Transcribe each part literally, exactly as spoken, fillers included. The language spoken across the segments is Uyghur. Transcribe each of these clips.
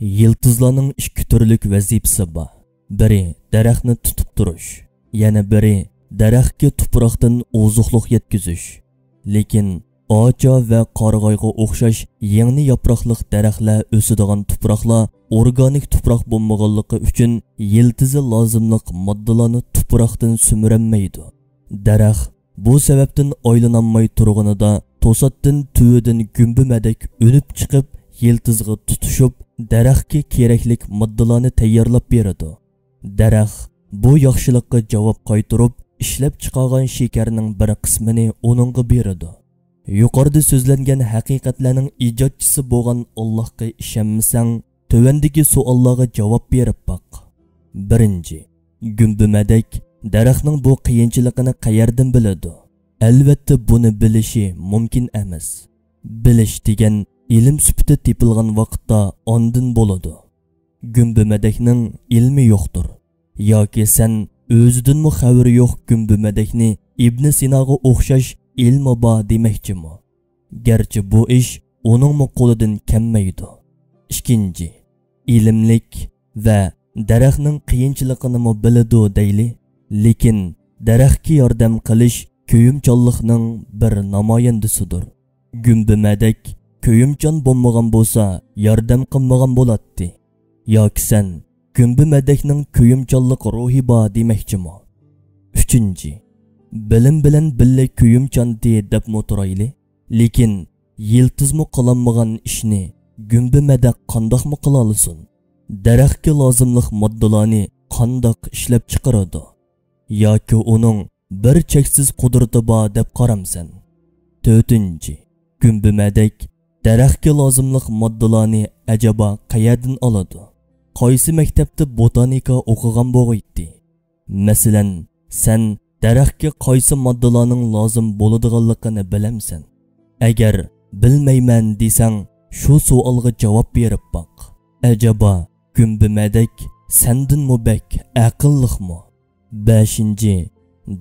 يىلتىزلارنىڭ ئىككى تۈرلۈك ۋەزىپىسى بار. بىرى دەرەخنى تۇتۇپ تۇرۇش، يەنە بىرى دەرەخكە تۇپراقتىن ئوزۇقلۇق يەتكۈزۈش. لېكىن ئاچا ۋە قارىغايغا ئوخشاش يىڭنە ياپراقلىق دەرەخلەر ئۆسىدىغان تۇپراقلار ئورگانىك تۇپراق بولمىغانلىقى ئۈچۈن يىلتىزى لازىملىق ماددىلارنى تۇپراقتىن سۈمۈرەلمەيدۇ. دەرەخ بۇ سەۋەبتىن ئايلىنالماي تۇرغىنىدا توساتتىن تۈۋىدىن گۈمبىمەدەك ئۈنۈپ چىقىپ، يىلتىزغا تۇتىشىپ، دەرەخكە كېرەكلىك ماددىلارنى تەييارلاپ بېرىدۇ. دەرەخ بۇ ياخشىلىققا جاۋاب قايتۇرۇپ، ئىشلەپ چىقارغان شېكەرنىڭ بىر قىسمىنى ئۇنىڭغا بېرىدۇ. يۇقىرىدا سۆزلەنگەن ھەقىقەتلەرنىڭ ئىجادچىسى بولغان ئاللاھقا ئىشەنمىسەڭ، تۆۋەندىكى سوئاللارغا جاۋاب بېرىپ باق. بىرىنچى، گۈمبىمەدەك دەرەخنىڭ بۇ قىيىنچىلىقىنى قەيەردىن بىلىدۇ؟ ئەلۋەتتە، بۇنى بىلىشى مۇمكىن ئەمەس. بىلىش دېگەن ئىلىم سۈپىتى تېپىلغان ۋاقىتتا ئاندىن بولىدۇ. گۈمبىمەدەكنىڭ ئىلمى يوقتۇر. ياكى سەن ئۆزىدىنمۇ خەۋىرى يوق گۈمبىمەدەكنى ئىبنى سىناغا ئوخشاش ئىلمى بار دېمەكچىمۇ؟ گەرچە بۇ ئىش ئۇنىڭمۇ قولىدىن كەلمەيدۇ. ئىككىنچى، ئىلىملىك ۋە دەرەخنىڭ قىيىنچىلىقىنىمۇ بىلىدۇ دەيلى، لېكىن دەرەخكە ياردەم قىلىش كۆيۈمچانلىقنىڭ بىر نامايەندىسىدۇر. گۈمبىمەدەك كۆيۈمچان بولمىغان بولسا، ياردەم قىلمىغان بولاتتى. ياكى سەن گۈمبىمەدەكنىڭ كۆيۈمچانلىق روھى بار دېمەكچىمۇ؟ ئۈچىنچى، بىلىم بىلەن بىللە كۆيۈمچاندى دەپمۇ تۇرايلى، لېكىن يىلتىزمۇ قىلالمىغان ئىشنى گۈمبىمەدەك قانداقمۇ قىلالىسۇن؟ دەرەخكە لازىملىق ماددىلارنى قانداق ئىشلەپ چىقىرىدۇ؟ ياكى ئۇنىڭ بىر چەكسىز قۇدرىتى بار دەپ قارامسەن؟ تۆتىنچى، گۈمبىمەدەك دەرەخكە لازىملىق ماددىلارنى ئەجەبا قەيەردىن ئالىدۇ؟ قايسى مەكتەپتە بوتانىكا ئوقۇغان بولغىيتتى؟ مەسىلەن، سەن دەرەخكە قايسى ماددىلارنىڭ لازىم بولىدىغانلىقىنى بىلەمسەن؟ ئەگەر بىلمەيمەن دېسەڭ، شۇ سوئالغا جاۋاب بېرىپ باق. ئەجەبا گۈمبىمەدەك سەندىنمۇ بەك ئەقىللىقمۇ؟ بەشىنچى،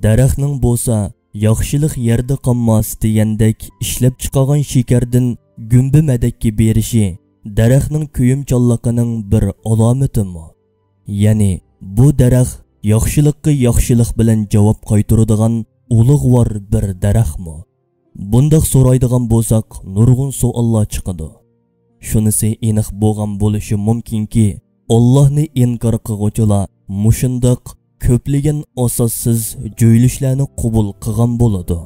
دەرەخنىڭ بولسا ياخشىلىق يەردە قالماس دېگەندەك ئىشلەپ چىقارغان شېكەردىن گۈمبىمەدەككە بېرىشى دەرەخنىڭ كۆيۈمچانلىقىنىڭ بىر ئالامىتىمۇ؟ يەنى بۇ دەرەخ ياخشىلىققا ياخشىلىق بىلەن جاۋاب قايتۇرىدىغان ئۇلۇغۋار بىر دەرەخمۇ؟ بۇنداق سورايدىغان بولساق، نۇرغۇن سوئاللار چىقىدۇ. شۇنىسى ئېنىق بولغان بولۇشى مۇمكىنكى، ئاللاھنى ئىنكار قىلغۇچىلار مۇشۇنداق كۆپلىگەن ئاساسسىز جۆيلۈشلەرنى قوبۇل قىلغان بولىدۇ.